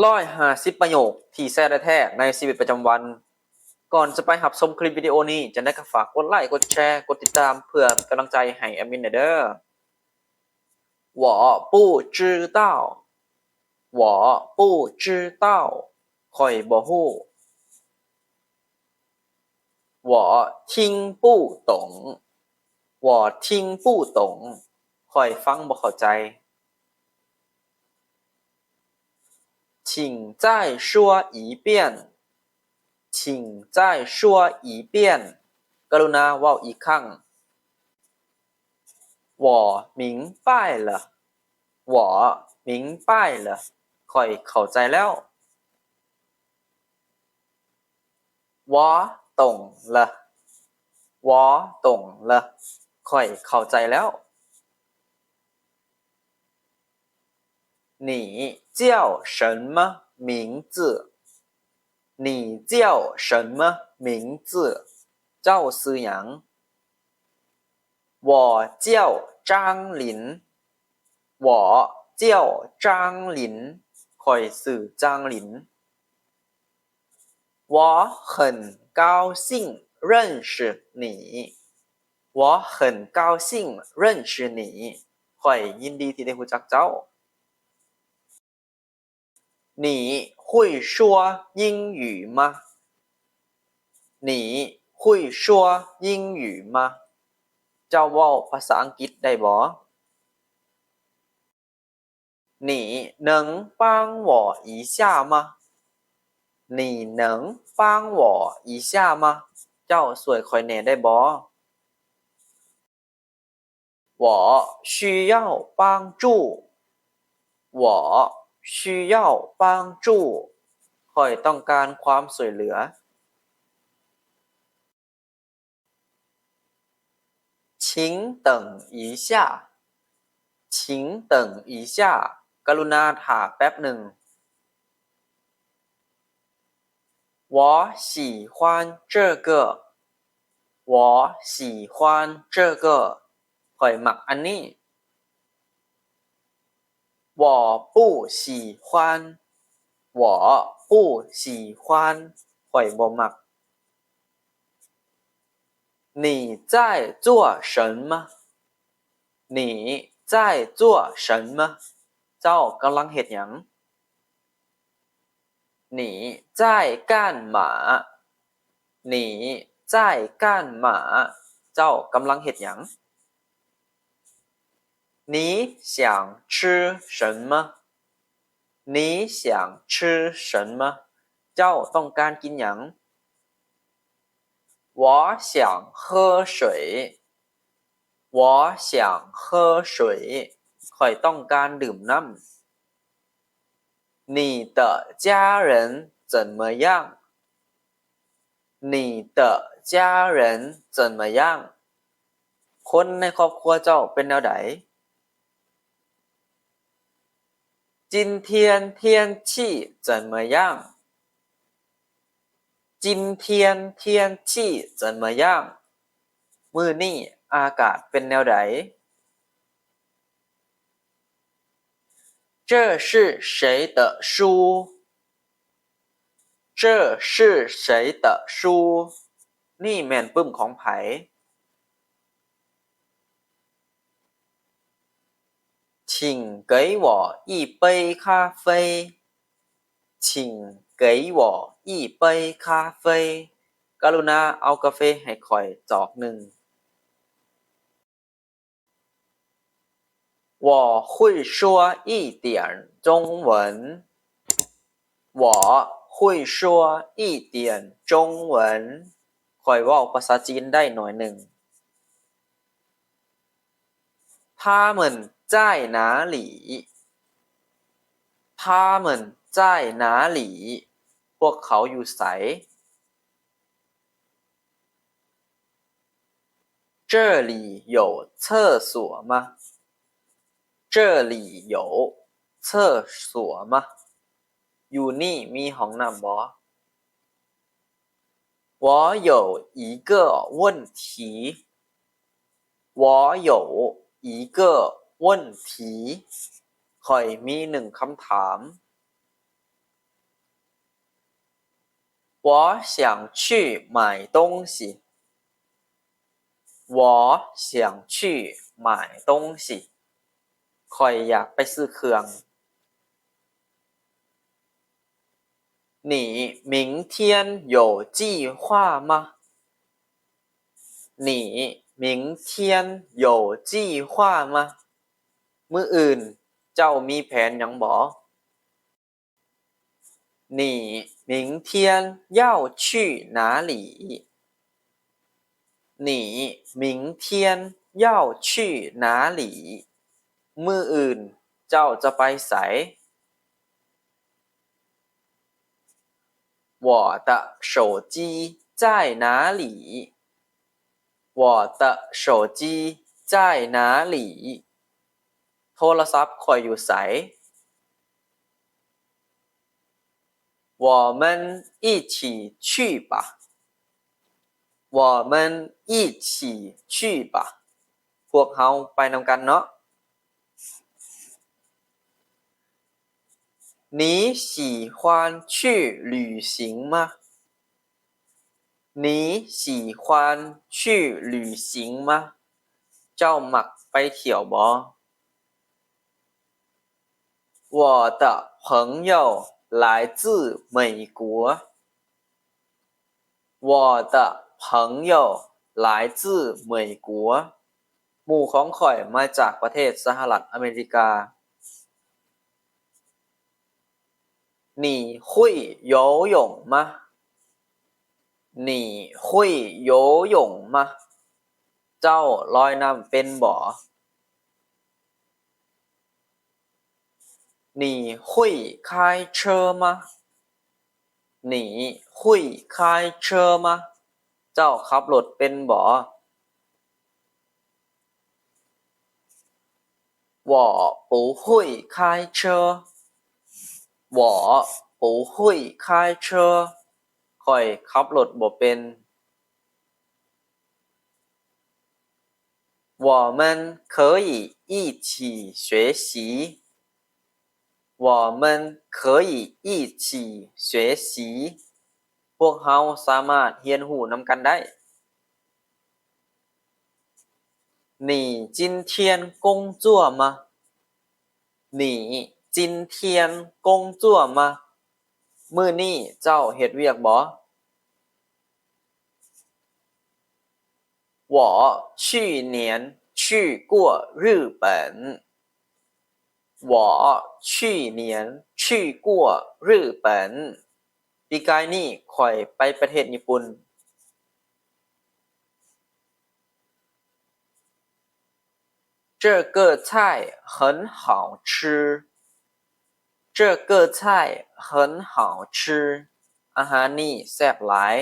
ຮ້ອຍຫ້າສິບປະໂຫຍກທີ່ໃຊ້ໄດ້ແທ້ໃນຊີວິດປະຈຳວັນ. ກ່ອນຈະໄປຮັບຊົມຄລິບວິດີໂອນີ້, ຈັ່ງໃດກໍຝາກກົດໄລ, ກົດແຊ, ກົດຕິດຕາມ ເພື່ອເປັນກຳລັງໃຈໃຫ້ແອດມິນແດ່ເດີ້. 我不知道. 我不知道. ຂ້ອຍບໍ່ຮູ້. 我听不懂. 我听不懂. ຂ້ອຍຟັງບໍ່ເຂົ້າໃຈ. 请再说一遍. 请再说一遍. ກະລຸນາເວົ້າອີກຄັ້ງ. 我明白了. 我明白了. ຂ້ອຍເຂົ້າໃຈແລ້ວ. 我懂了. 我懂了. ຂ້ອຍເຂົ້າໃຈແລ້ວ. 你叫什么名字? 你叫什么名字? ເຈົ້າຊື່ຫຍັງ? 我叫张琳. 我叫张琳. ຂ້ອຍຊື່ຈາງລິນ. 我很高兴认识你. 我很高兴认识你. ຂ້ອຍຍິນດີທີ່ໄດ້ຮູ້ຈັກເຈົ້າ. 你会说英语吗? 你会说英语吗? ເຈົ້າເວົ້າພາສາອັງກິດໄດ້ບໍ່? 你能帮我一下吗? 你能帮我一下吗? ເຈົ້າຊ່ວຍຂ້ອຍແດ່ໄດ້ບໍ່? 我需要帮助. 我需要帮助. ຂ້ອຍຕ້ອງການຄວາມຊ່ວຍເຫຼືອ. 请等一下. 请等一下. ກະລຸນາຖ້າແປັບໜຶ່ງ. 我喜欢这个. 我喜欢这个. ຂ້ອຍມັກອັນນີ້. 我不喜欢. 我不喜欢. ຂ້ອຍບໍ່ມັກ. 你在做什么? 你在做什么? ເຈົ້າກຳລັງເຮັດຫຍັງ? 你在干嘛? 你在干嘛? ເຈົ້າກຳລັງເຮັດຫຍັງ? 你想吃什么? 你想吃什么? ເຈົ້າຕ້ອງການກິນຫຍັງ? 我想喝水. 我想喝水. ຂ້ອຍຕ້ອງການດື່ມນ້ຳ. 你的家人怎么样? 你的家人怎么样? ຄົນໃນຄອບຄົວເຈົ້າເປັນແນວໃດ? 今天天气怎么样? 今天天气怎么样? ມື້ນີ້ອາກາດເປັນແນວໃດ? 这是谁的书? 这是谁的书? ນີ້ແມ່ນປຶ້ມຂອງໃຜ? 请给我一杯咖啡. 请给我一杯咖啡. ກະລຸນາເອົາກາເຟໃຫ້ຂ້ອຍຈອກໜຶ່ງ. 我会说一点中文. 我会说一点中文. ຂ້ອຍເວົ້າພາສາຈີນໄດ້ໜ້ອຍໜຶ່ງ. 他们在哪里? 他们在哪里? ພວກເຂົາຢູ່ໃສ? 这里有厕所吗? 这里有厕所吗? ຢູ່ນີ້ມີຫ້ອງນ້ຳບໍ່? 我有一个问题. 我有一个问题. ຂ້ອຍມີໜຶ່ງຄຳຖາມ.我想去买东西。我想去买东西。 ຂ້ອຍຢາກໄປຊື້ເຄື່ອງ. 你明天有计划吗？你明天有计划吗？ ມື້ອື່ນເຈົ້າມີແຜນຫຍັງບໍ່? 你明天要去哪里？你明天要去哪里？ ມື້ອື່ນເຈົ້າຈະໄປໃສ? 我的手机在哪里？我的手机在哪里？ ໂທລະສັບຂ້ອຍຢູ່ໃສ? 我们一起去吧。我们一起去吧。 ພວກເຮົາໄປນຳກັນເນາະ. 你喜欢去旅行吗？你喜欢去旅行吗？ ເຈົ້າມັກໄປທ່ຽວບໍ່? 我的朋友来自美国。我的朋友来自美国。 ໝູ່ຂອງຂ້ອຍມາຈາກປະເທດສະຫະລັດອາເມລິກາ. 你会游泳吗？你会游泳吗？ ເຈົ້າລອຍນ້ຳເປັນບໍ່? 你会开车吗？你会开车吗？ ເຈົ້າຂັບລົດເປັນບໍ່? 我不会开车。我不会开车。 ຂ້ອຍຂັບລົດບໍ່ເປັນ. 我们可以一起学习。我们可以一起学习。 ພວກເຮົາສາມາດຮຽນຮູ້ນຳກັນໄດ້. 你今天工作吗？你今天工作吗？ ມື້ນີ້ເຈົ້າເຮັດວຽກບໍ່? 我去年去过日本。我去年去过日本。 ປີກາຍນີ້ຂ້ອຍໄປປະເທດຍີ່ປຸ່ນ. 这个菜很好吃。这个菜很好吃。 ອາຫານນີ້ແຊບຫຼາຍ.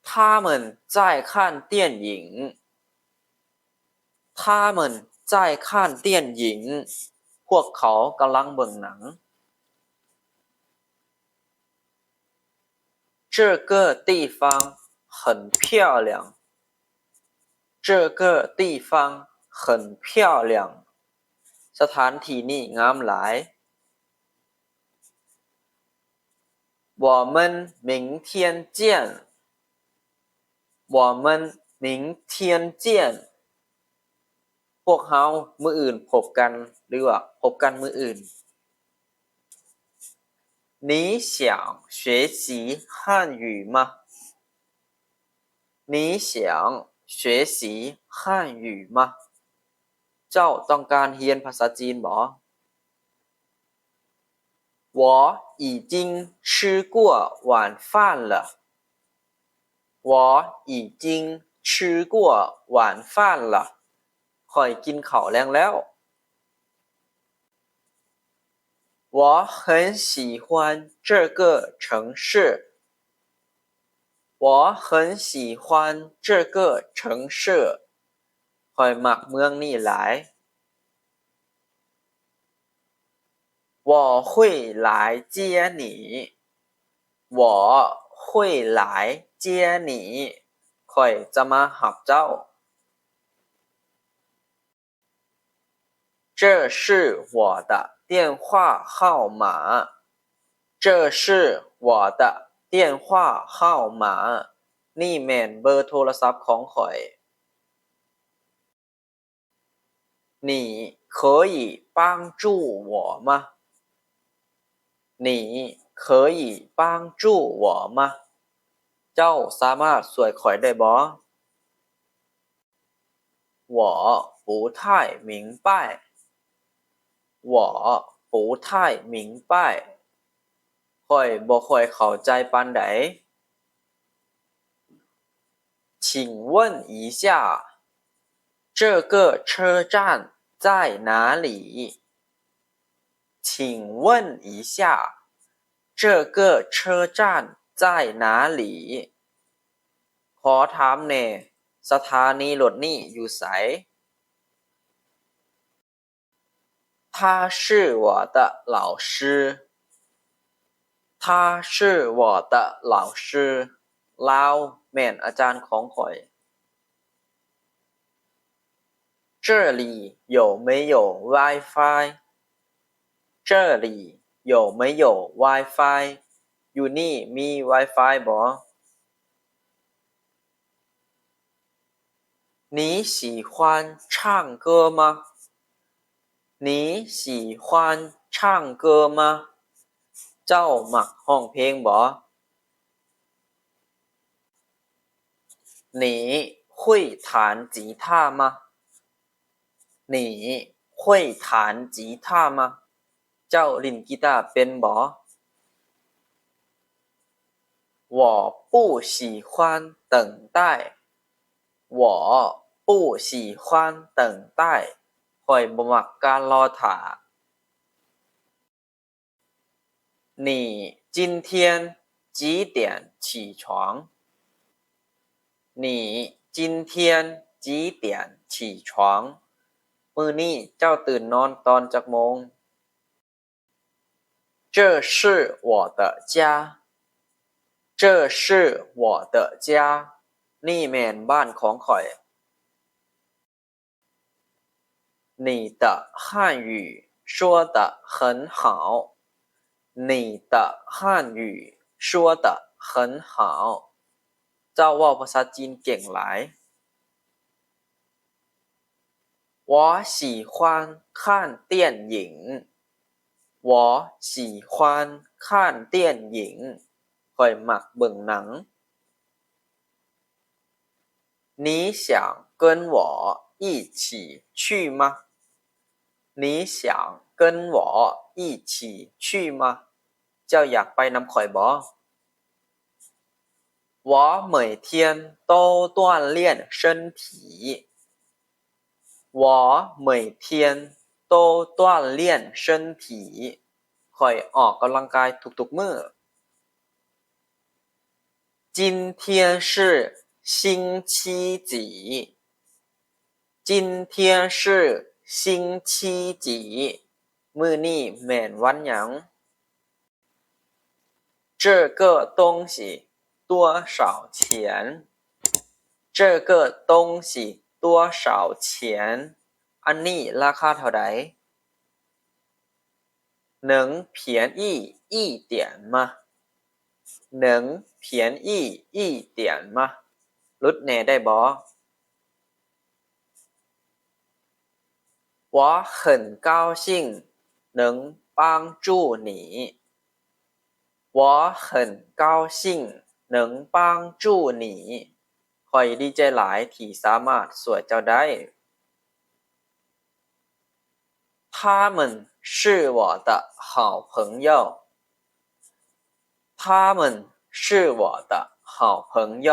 他们在看电影。他们在看电影。 ພວກເຂົາກຳລັງເບິ່ງໜັງ. 这个地方很漂亮。这个地方很漂亮。 ສະຖານທີ່ນີ້ງາມຫຼາຍ. 我们明天见。我们明天见。 ພວກເຮົາມື້ອື່ນພົບກັນ ຫຼືວ່າພົບກັນມື້ອື່ນ. 你想学习汉语吗？你想学习汉语吗？ ເຈົ້າຕ້ອງການຮຽນພາສາຈີນບໍ່? 我已经吃过晚饭了。我已经吃过晚饭了。 ຂ້ອຍກິນເຂົ້າແລງແລ້ວ. 我很喜欢这个城市。我很喜欢这个城市。 ຂ້ອຍມັກເມືອງນີ້ຫຼາຍ. 我会来接你。我会来接你。 ຂ້ອຍຈະມາຮັບເຈົ້າ. 这是我的电话号码。这是我的电话号码. ນີ້ແມ່ນເບີໂທລະສັບຂອງຂ້ອຍ. 你可以帮助我吗?你可以帮助我吗?เຈົ້າສາມາດຊ່ວຍຂ້ອຍໄດ້ບໍ່? 我不太明白。我不太明白。ข้อยບໍ່ຄ່ອຍເຂົ້າໃຈປານໃດ. 请问一下，这个车站在哪里?请问一下，这个车站在哪里?ຂໍຖາມແດ່, ສະຖານີລົດນີ້ຢູ່ໃສ? 他是我的老师。他是我的老师。ລາວແມ່ນອາຈານຂອງຂ້ອຍ. 这里有没有WiFi?这里有没有WiFi?อยู่ນີ້ມີ WiFi ບໍ່? 你喜欢唱歌吗?你喜欢唱歌吗?ເຈົ້າມັກຮ້ອງເພງບໍ່? 你会弹吉他吗?你会弹吉他吗?ເຈົ້າຫຼິ້ນກີຕາເປັນບໍ່? 我不喜欢等待。我不喜欢等待。 ຂ້ອຍບໍ່ມັກການລໍຖ້າ. 你今天几点起床?你今天几点起床?ມື້ນີ້ເຈົ້າຕື່ນນອນຕອນຈັກໂມງ? 这是我的家。这是我的家。ນີ້ແມ່ນບ້ານຂອງຂ້ອຍ. 你的汉语说得很好。你的汉语说得很好。 ເຈົ້າເວົ້າພາສາຈີນເກັ່ງຫຼາຍ. 我喜欢看电影。我喜欢看电影。 ຂ້ອຍມັກເບິ່ງໜັງ. 你想跟我一起去吗?你想跟我一起去吗?ເຈົ້າຢາກໄປນຳຂ້ອຍບໍ່? 我每天都锻炼身体。我每天都锻炼身体。 ຂ້ອຍອອກກຳລັງກາຍທຸກໆມື້. 今天是星期几?今天是星期几?ມື້ນີ້ແມ່ນວັນຫຍັງ? 这个东西多少钱?这个东西多少钱?อันนี้ລາຄາເທົ່າໃດ? 能便宜一点吗?能便宜一点吗?ຫຼຸດແດ່ໄດ້ບໍ່? 我很高兴能帮助你。我很高兴能帮助你。 ຂ້ອຍດີໃຈຫຼາຍທີ່ສາມາດຊ່ວຍເຈົ້າໄດ້. 他们是我的好朋友。他们是我的好朋友。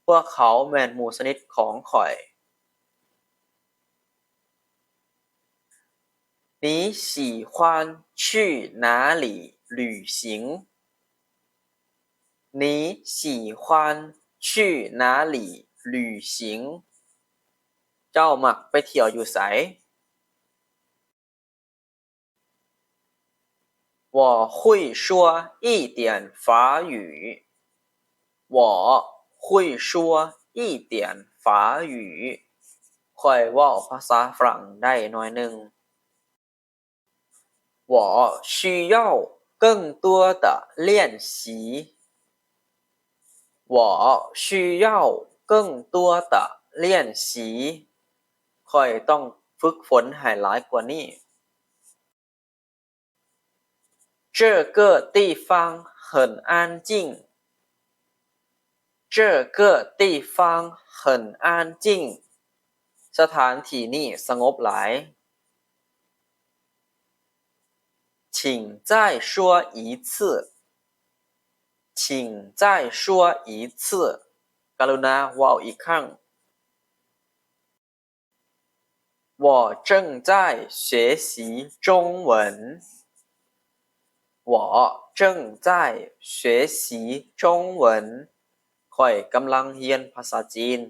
ພວກເຂົາແມ່ນໝູ່ສະໜິດຂອງຂ້ອຍ. 你喜欢去哪里旅行?你喜欢去哪里旅行?เจ้ามักไปเที่ยวอยู่ไส? 我会说一点法语。我会说一点法语。 ข้อยเว้าภາษาຝຣັ່ງໄດ້ໜ້ອຍໜຶ່ງ. 我需要更多的练习。我需要更多的练习。 ຂ້ອຍຕ້ອງຝຶກຝົນໃຫ້ຫຼາຍກວ່ານີ້. 这个地方很安静。这个地方很安静。 ສະຖານທີ່ນີ້ສະຫງົບຫຼາຍ. 请再说一次。请再说一次。 ກະລຸນາເວົ້າອີກຄັ້ງ. 我正在学习中文。我正在学习中文。 ຂ້ອຍກຳລັງຮຽນພາສາຈີນ.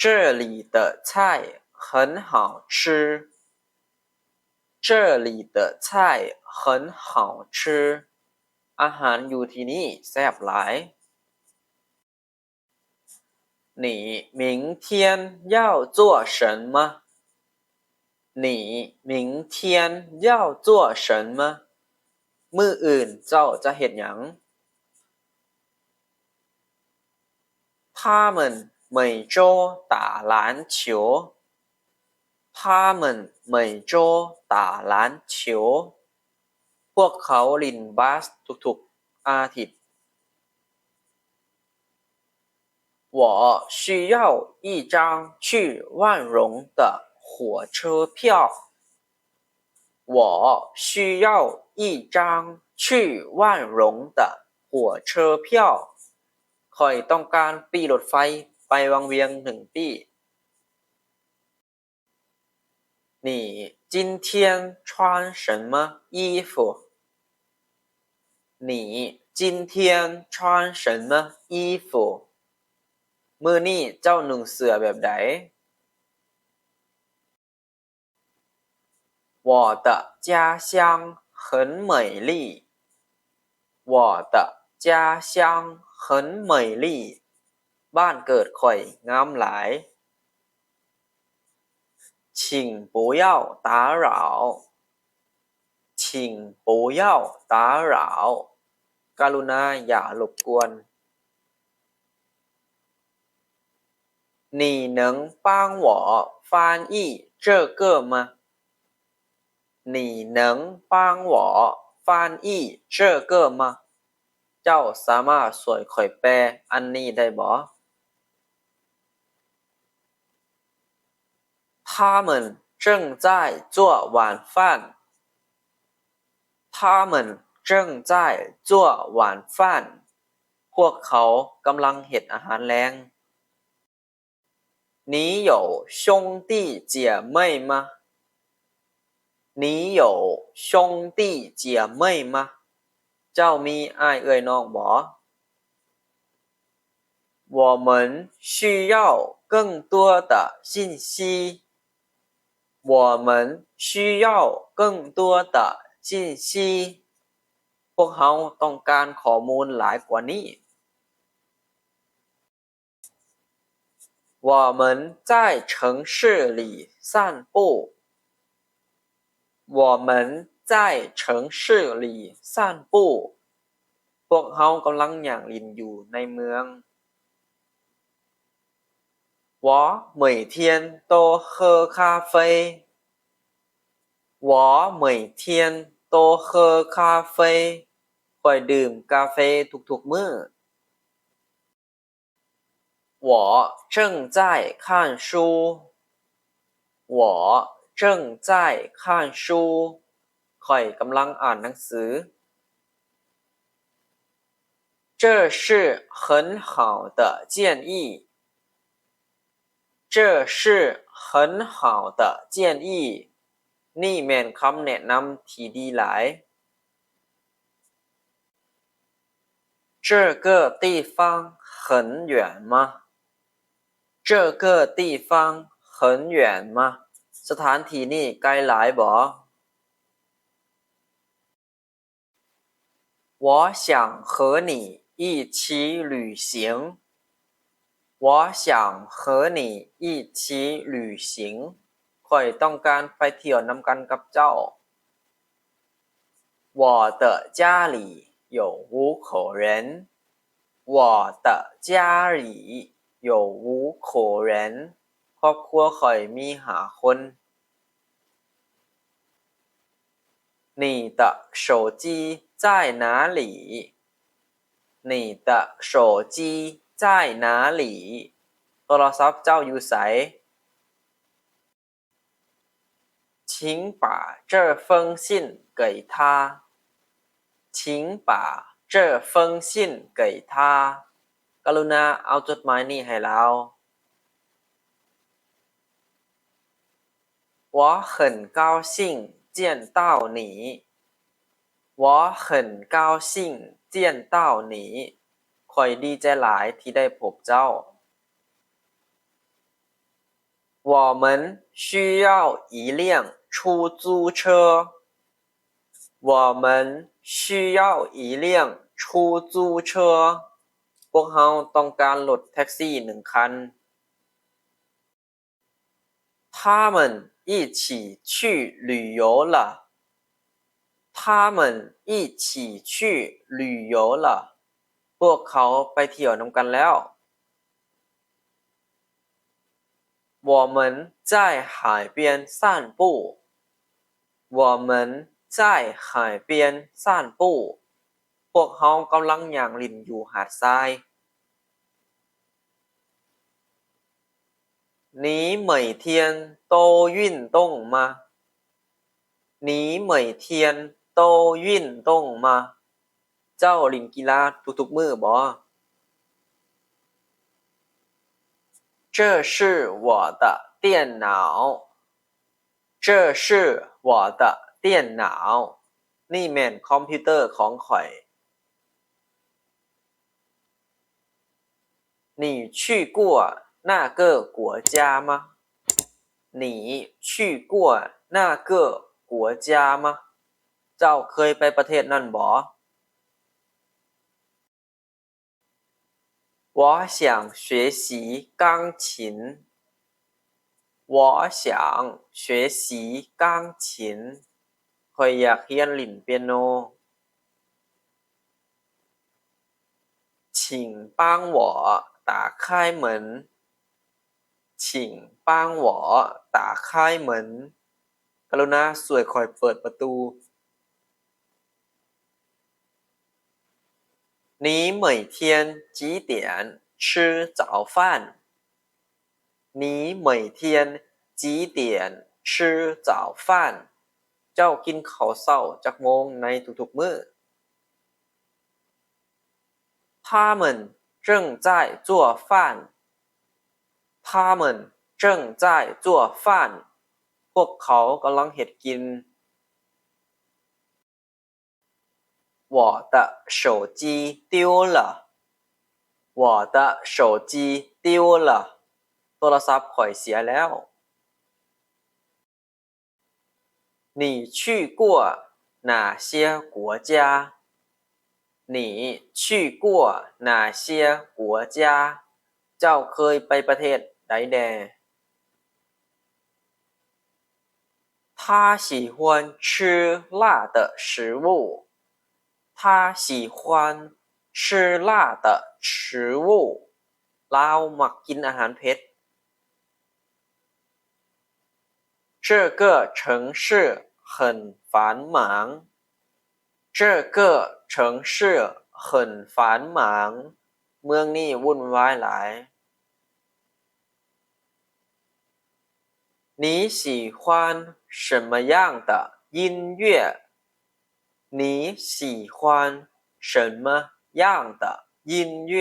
这里的菜很好吃。这里的菜很好吃。 ອາຫານຢູ່ທີ່ນີ້ແຊບຫຼາຍ. 你明天要做什么？你明天要做什么？ ມື້ອື່ນເຈົ້າຈະເຮັດຫຍັງ? 他们每周打篮球。他们每周打篮球。 ພວກເຂົາຫຼິ້ນບາສທຸກໆອາທິດ. 我需要一张去万荣的火车票。我需要一张去万荣的火车票。 ຂ້ອຍຕ້ອງການປີ້ລົດໄຟໄປວັງວຽງໜຶ່ງປີ້. 你今天穿什么衣服？你今天穿什么衣服？ ມື້ນີ້ເຈົ້ານຸ່ງເສື້ອແບບໃດ? 我的家乡很美丽。我的家乡很美丽。 ບ້ານເກີດຂ້ອຍງາມຫຼາຍ. 请不要打扰。请不要打扰。 ກະລຸນາຢ່າລົບກວນ. 你能帮我翻译这个吗？你能帮我翻译这个吗？ ເຈົ້າສາມາດຊ່ວຍຂ້ອຍແປອັນນີ້ໄດ້ບໍ່? 他们正在做晚饭。他们正在做晚饭。 ພວກເຂົາກຳລັງເຮັດອາຫານແລງ. 你有兄弟姐妹吗？你有兄弟姐妹吗？ ເຈົ້າມີອ້າຍເອື້ອຍນ້ອງບໍ່? 我们需要更多的信息。我们需要更多的信息。 ພວກເຮົາຕ້ອງການຂໍ້ມູນຫຼາຍກວ່ານີ້. 我们在城市里散步。我们在城市里散步。 ພວກເຮົາກຳລັງຍ່າງຫຼິ້ນຢູ່ໃນເມືອງ. 我每天都喝咖啡。我每天都喝咖啡。 ຂ້ອຍດື່ມກາເຟທຸກໆມື້. 我正在看书。我正在看书。 ຂ້ອຍກຳລັງອ່ານໜັງສື. 这是很好的建议。这是很好的建议。 ນີ້ແມ່ນຄຳແນະນຳທີ່ດີຫຼາຍ. 这个地方很远吗？这个地方很远吗？ ສະຖານທີ່ນີ້ໄກຫຼາຍບໍ່? 我想和你一起旅行。我想和你一起旅行。 ຂ້ອຍຕ້ອງການໄປທ່ຽວນຳກັນກັບເຈົ້າ.我的家里有五口人。我的家里有五口人。 ຄອບຄົວຂ້ອຍມີຫ້າຄົນ. 你的手机在哪里？你的手机在哪里？ ໂທລະສັບເຈົ້າຢູ່ໃສ? 请把这封信给他。请把这封信给他。 ກະລຸນາເອົາຈົດໝາຍນີ້ໃຫ້ລາວ. 我很高兴见到你。我很高兴见到你。 ຂ້ອຍດີໃຈຫຼາຍທີ່ໄດ້ພົບເຈົ້າ. 我们需要一辆出租车。我们需要一辆出租车。 ພວກເຮົາຕ້ອງການລົດແທັກຊີໜຶ່ງຄັນ. 他们一起去旅游了。他们一起去旅游了。 ພວກເຂົາໄປທ່ຽວນຳກັນແລ້ວ. 我们在海边散步。我们在海边散步。 ພວກເຮົາກຳລັງຍ່າງຫຼິ້ນຢູ່ຫາດຊາຍ. 你每天都运动吗？你每天都运动吗？ ເຈົ້າຫຼິ້ນກິລາທຸກໆມື້ບໍ? 这是我的电脑。这是我的电脑。 ນີ້ແມ່ນຄອມພິວເຕີຂອງຂ້ອຍ. 你去过那个国家吗？你去过那个国家吗？ ເຈົ້າເຄີຍໄປປະເທດນັ້ນບໍ? 我想学习钢琴。我想学习钢琴。 ຂ້ອຍຢາກຮຽນຫຼິ້ນປຽໂນ. 请帮我打开门。请帮我打开门。 ກະລຸນາຊ່ວຍຂ້ອຍເປີດປະຕູ. 你每天几点吃早饭？你每天几点吃早饭？ ເຈົ້າກິນເຂົ້າເຊົ້າຈັກໂມງໃນທຸກໆມື້? 他们正在做饭。他们正在做饭。 ພວກເຂົາກຳລັງເຮັດກິນ. 我的手机丢了。我的手机丢了。 ໂທລະສັບຂ້ອຍເສຍແລ້ວ. 你去过哪些国家？你去过哪些国家？ ເຈົ້າເຄີຍໄປປະເທດໃດແດ່? 他喜欢吃辣的食物。他喜欢吃辣的食物。 ລາວມັກກິນອາຫານເຜັດ. 这个城市很繁忙。这个城市很繁忙。 ເມືອງນີ້ວຸ່ນວາຍຫຼາຍ. 你喜欢什么样的音乐？你喜欢什么样的音乐？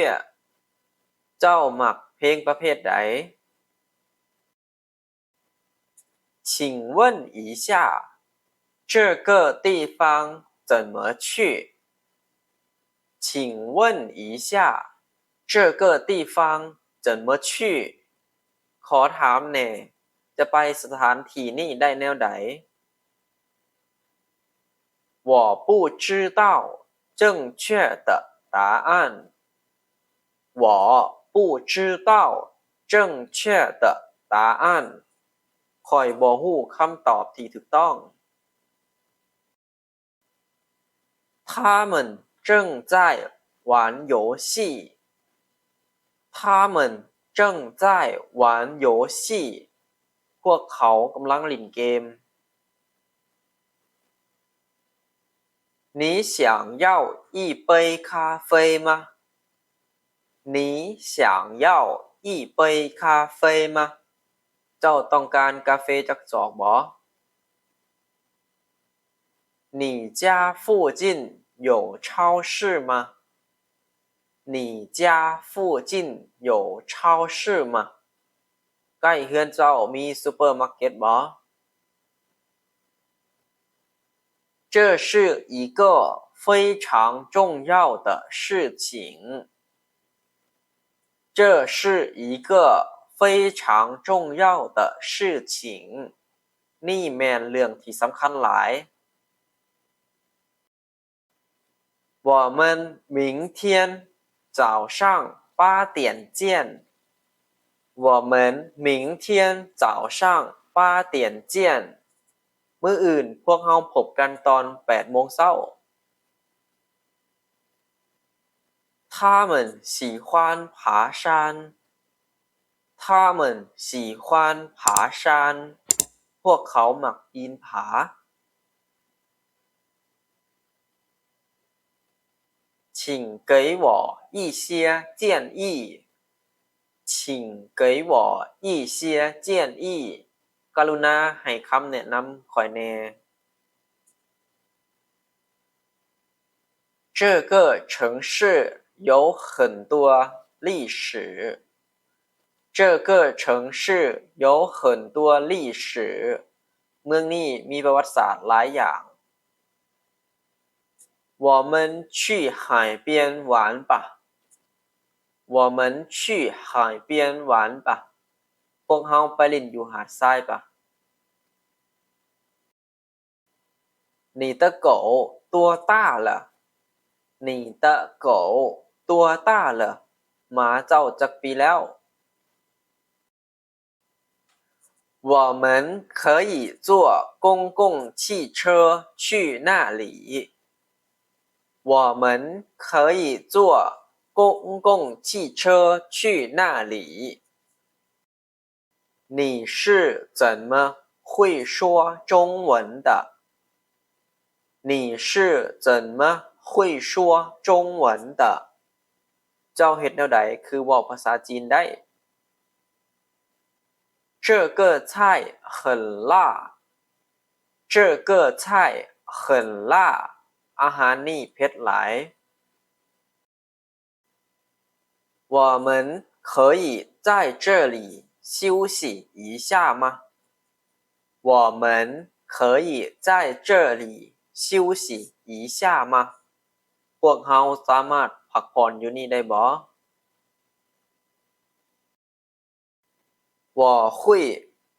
ເຈົ້າມັກເພງປະເພດໃດ? 请问一下，这个地方怎么去？请问一下，这个地方怎么去？ ຂໍຖາມແດ່, ຈະໄປສະຖານທີ່ນີ້ໄດ້ແນວໃດ? 我不知道正确的答案。我不知道正确的答案。 ຂ້ອຍບໍ່ຮູ້ຄຳຕອບທີ່ຖືກຕ້ອງ.他们正在玩游戏。他们正在玩游戏。 ພວກເຂົາກຳລັງຫຼິ້ນເກມ. 你想要一杯咖啡吗？你想要一杯咖啡吗？ ເຈົ້າຕ້ອງການກາເຟຈັກຈອກບໍ? 你家附近有超市吗？你家附近有超市吗？ ໃກ້ເຮືອນເຈົ້າມີຊຸບເປີມາເກັດບໍ? 这是一个非常重要的事情。这是一个非常重要的事情。 ນີ້ແມ່ນເລື່ອງທີ່ສຳຄັນຫຼາຍ. 我们明天早上八点见。我们明天早上八点见。 ມື້ອື່ນພວກເຮົາພົບກັນຕອນແປດໂມງເຊົ້າ. 他们喜欢爬山。他们喜欢爬山。 ພວກເຂົາມັກປີນຜາ. 请给我一些建议。请给我一些建议。 ກະລຸນາໃຫ້ຄຳແນະນຳຂ້ອຍແດ່. 这个城市有很多历史。这个城市有很多历史。 ເມືອງນີ້ມີປະຫວັດສາດຫຼາຍຢ່າງ. 我们去海边玩吧。我们去海边玩吧。 ພວກເຮົາໄປຫຼິ້ນຢູ່ຫາດຊາຍປະ. 你的狗多大了？你的狗多大了？ ໝາເຈົ້າຈັກປີແລ້ວ? 我们可以坐公共汽车去那里。我们可以坐公共汽车去那里。 你是怎么会说中文的？你是怎么会说中文的？ ເຈົ້າເຮັດແນວໃດຄືເວົ້າພາສາຈີນໄດ້? 这个菜很辣。这个菜很辣。 ອາຫານນີ້ເຜັດຫຼາຍ. 我们可以在这里休息一下吗？我们可以在这里休息一下吗？ ພວກເຮົາສາມາດພັກຜ່ອນຢູ່ນີ້ໄດ້ບໍ່? 我会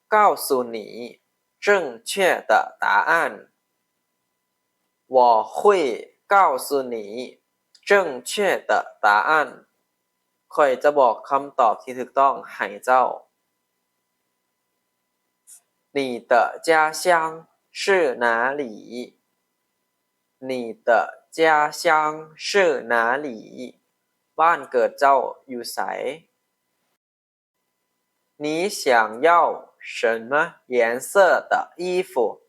告诉你正确的答案。我会告诉你正确的答案。 ຂ້ອຍຈະບອກຄຳຕອບທີ່ຖືກຕ້ອງໃຫ້ເຈົ້າ. 你的家乡是哪里？你的家乡是哪里？ ບ້ານເກີດເຈົ້າຢູ່ໃສ? 你想要什么颜色的衣服？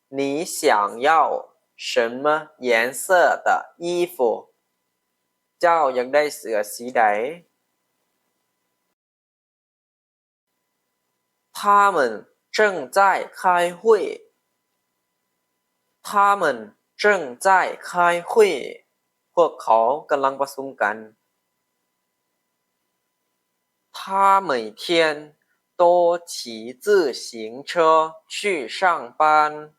你想要什么颜色的衣服？ ເຈົ້າຢາກໄດ້ເສື້ອສີໃດ? 他们正在开会。他们正在开会。 ພວກເຂົາກຳລັງປະຊຸມກັນ. 他每天都骑自行车去上班。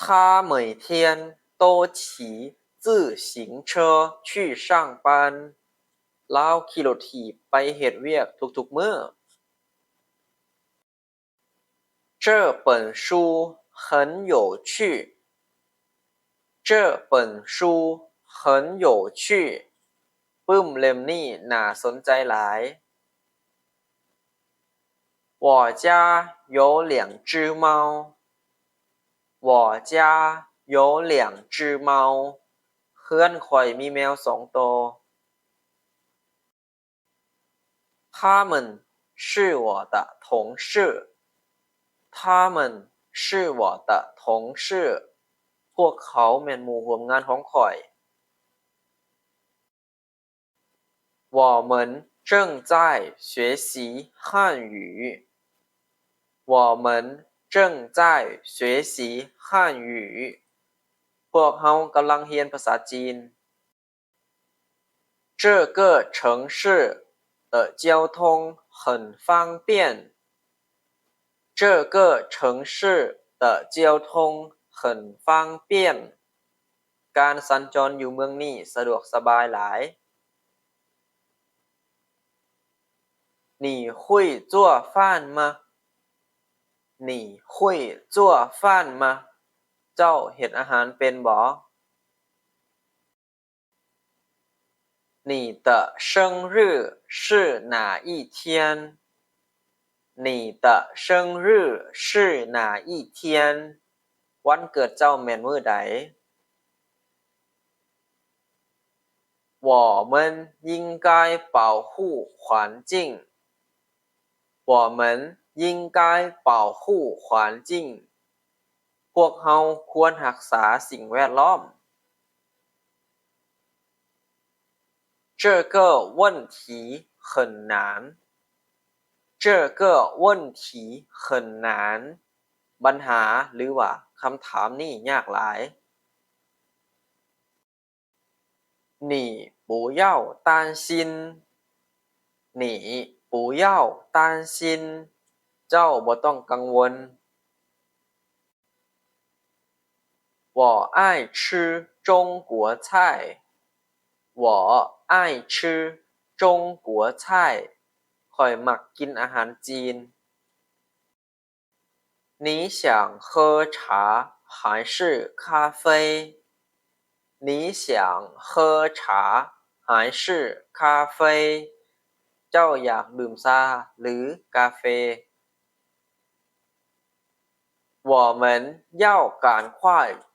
他每天都骑自行车去上班。 ລາວຂີ່ລົດຖີບໄປເຮັດວຽກທຸກໆມື້. 这本书很有趣。这本书很有趣。 ປຶ້ມເຫຼັ້ມນີ້ໜ້າສົນໃຈຫຼາຍ. 我家有两只猫。我家有两只猫 ເຮືອນຂ້ອຍມີແມວສອງໂຕ. 他们是我的同事. 他们是我的同事. ພວກເຂົາແມ່ນໝູ່ຮ່ວມງານຂອງຂ້ອຍ. 我们正在学习汉语. 我们正在学习汉语. ພວກເຮົາກຳລັງຮຽນພາສາຈີນ. 这个城市的交通很方便. 这个城市的交通很方便. ການສັນຈອນຢູ່ເມືອງນີ້ສະດວກສະບາຍຫຼາຍ. 你会做饭吗? 你会做饭吗? ເຈົ້າເຮັດອາຫານເປັນບໍ່? 你的生日是哪一天? 你的生日是哪一天? ວັນເກີດເຈົ້າແມ່ນມື້ໃດ? 我们应该保护环境. 我们应该保护环境. ພວກເຮົາຄວນຮັກສາສິ່ງແວດລ້ອມ. 这个问题很难. 这个问题很难. ບັນຫາ ຫຼືວ່າຄຳຖາມນີ້ຍາກຫຼາຍ. 你不要担心. 你不要担心. ເຈົ້າບໍ່ຕ້ອງກັງວົນ. 我爱吃中国菜. 我爱吃中国菜. ຂ້ອຍມັກກິນອາຫານຈີນ. 你想喝茶还是咖啡? 你想喝茶还是咖啡? ເຈົ້າຢາກດື່ມຊາ ຫຼື ກາເຟ? 我们要赶快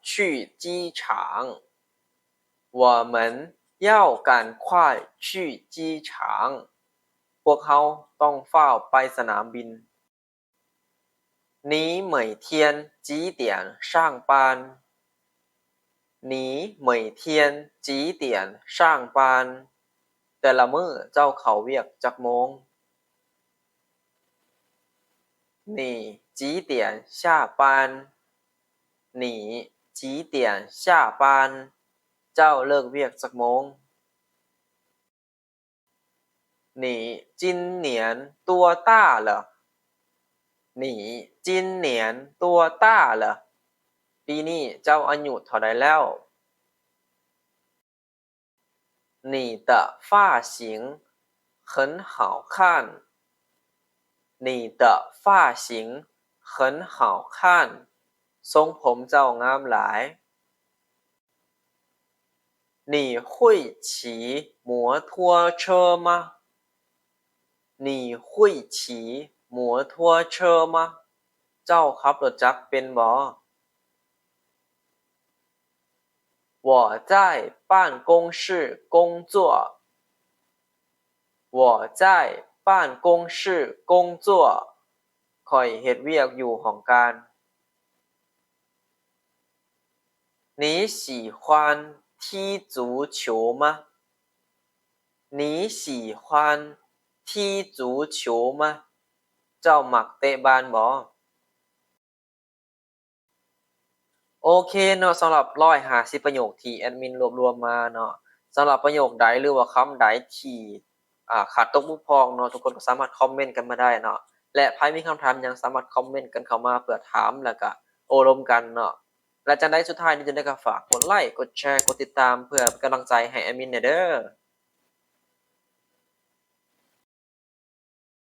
去机场. 我们要赶快去机场. ພວກເຮົາຕ້ອງຟ້າວໄປສະໜາມບິນ. 你每天几点上班? 你每天几点上班? ແຕ່ລະມື້ເຈົ້າເຂົ້າວຽກຈັກໂມງ? 你几点下班? 你几点下班? ເຈົ້າເລີກວຽກຈັກໂມງ? 你今年多大了? 你今年多大了? ປີນີ້ເຈົ້າອາຍຸເທົ່າໃດແລ້ວ? 你的发型很好看. 你的发型很好看. ຊົງຜົມເຈົ້າງາມຫຼາຍ. 你会骑摩托车吗? 你会骑摩托车吗? ເຈົ້າຂັບລົດຈັກເປັນບໍ່? 我在办公室工作. 我在办公室工作. ຂ້ອຍເຮັດວຽກຢູ່ຫ້ອງການ. 你喜欢踢足球吗? 你喜欢踢足球吗? ເຈົ້າມັກເຕະບານບໍ່? ໂອເຄເນາະ, ສຳລັບຮ້ອຍຫ້າສິບປະໂຫຍກທີ່ແອດມິນລວບລວມມາເນາະ, ສຳລັບປະໂຫຍກໃດ ຫຼືວ່າຄຳໃດທີ່ ອາ ຂາດຕົກບົກຜ່ອງເນາະ, ທຸກຄົນກໍສາມາດຄອມເມັນກັນມາໄດ້ເນາະ ແລະ ໃຜມີຄຳຖາມຫຍັງສາມາດຄອມເມັນກັນເຂົ້າມາເພື່ອຖາມ ແລ້ວກະໂອ້ລົມກັນເນາະ. ແລະ ຈັ່ງໃດສຸດທ້າຍນີ້ຈັ່ງໃດກໍຝາກກົດໄລ ກົດແຊ ກົດຕິດຕາມ ເພື່ອເປັນກຳລັງໃຈໃຫ້ແອດມິນແດ່ເດີ້.